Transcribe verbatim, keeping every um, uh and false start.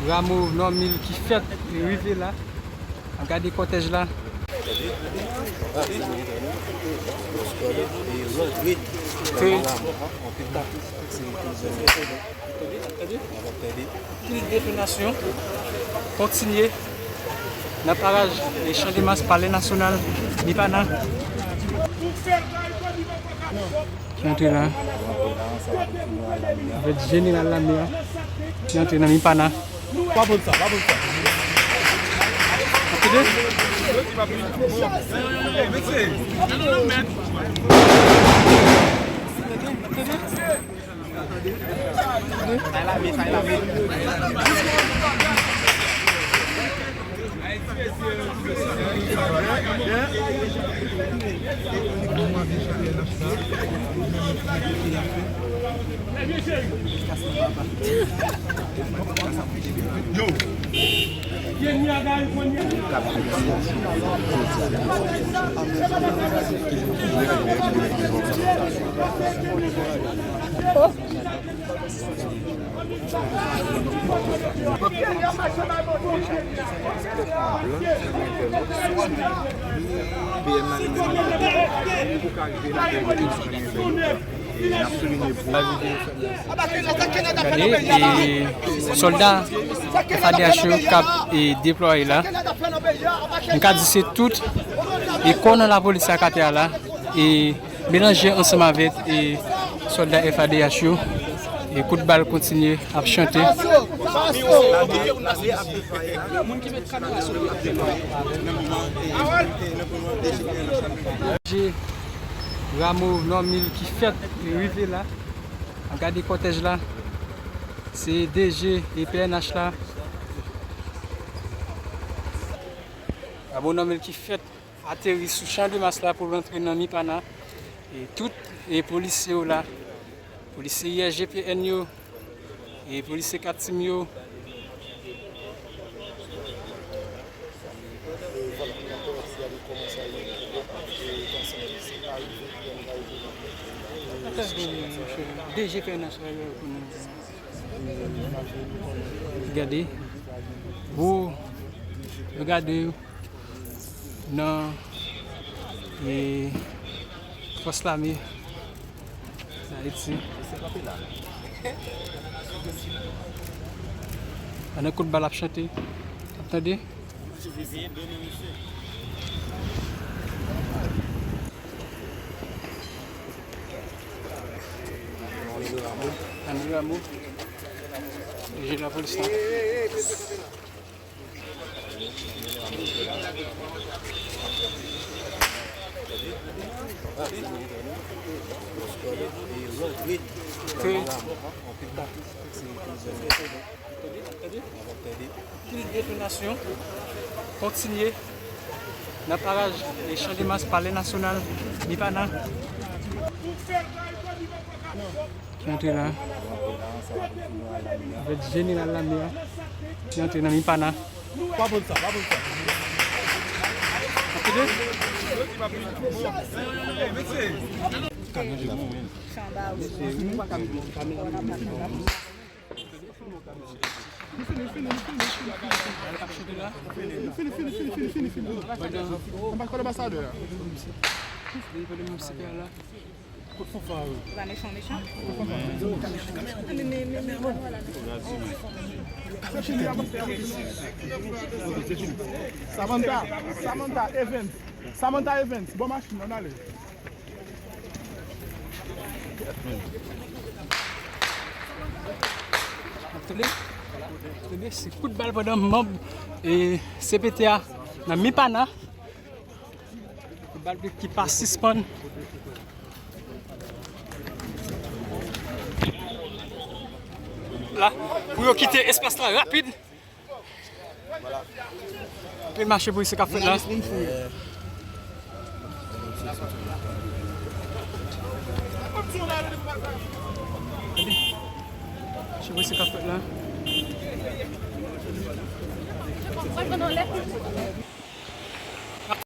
Rameau Normil ki fèt rive la. Gade kòtèj la. Anpil detonasyon kontinye nan paraj e Chandemas, Palè Nasyonal, Mipana. Ki antre la. Avèk jeneral lame a. Ki antre nan Mipana. Pa pote sa, pa pote sa. Tande? Gade, e sòlda F A D H yo k ap, e, deplwaye la. M ka di se tout, e, kò nan lapolis ak atè a la. E melanje ansanm avèk, e, sòlda F A D H yo. E kout bal kontinye ap chante. Rameau Normil ki fèt rive la. Gade kòtèj la. Se D G e P N H la. Rameau Normil ki fèt ateri sou Chandemas la pou l rantre nan Mipana. E tout, e polisye yo la, polisye I R G P N yo, e polisye kat tim yo. D G P N H la yo pou nou. Gade. Wo. Yo gade yo. Nan, e, fòs lame Dayiti. Pandan kout bal ap chante, ap tande. André Rameau, D G lapolis la. Anpil detonasyon kontinye nan paraj e Chandemas, Palè Nasyonal, Mipana. Ki antre la. Avèk jeneral lame a. Ki antre nan Mipana. Pa pote sa, pa pote sa. Tande? Fini, fini, fini, fini, fini. Anba kò anbasadè a. Kout fanfa yo. Ou pa mechan, mechan. Samantha, Samantha Evans. Samantha Evans, bon machin, ann ale. Tande, tande, se kout bal pandan manm, e, C P T a nan Mipana. Bal ki pa sispann. La, pou yo kite espas la rapid. Anpil mache polisye k ap fèt la. Mache polisye k ap fèt la.